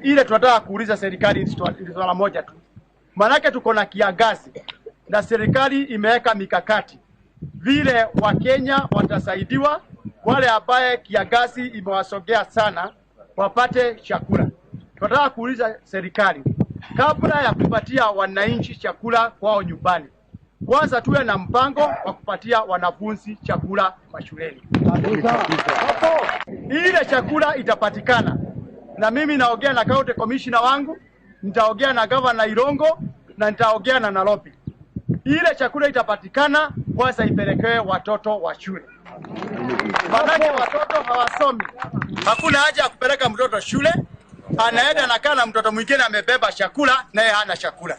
Ile tunataka kuuliza serikali ni swala moja tu, maanake tuko na kiangazi na serikali imeweka mikakati vile Wakenya watasaidiwa, wale ambaye kiangazi imewasogea sana wapate chakula. Tunataka kuuliza serikali, kabla ya kupatia wananchi chakula kwao nyumbani, kwanza tuwe na mpango wa kupatia wanafunzi chakula mashuleni. Ile chakula itapatikana, na mimi naongea na county commissioner wangu, nitaongea na governor Irongo na nitaongea na Nairobi. Ile chakula itapatikana, kwanza ipelekewe watoto wa shule, manake watoto hawasomi. Hakuna haja ya kupeleka mtoto shule, anaenda anakaa na mtoto mwingine amebeba chakula, naye hana chakula.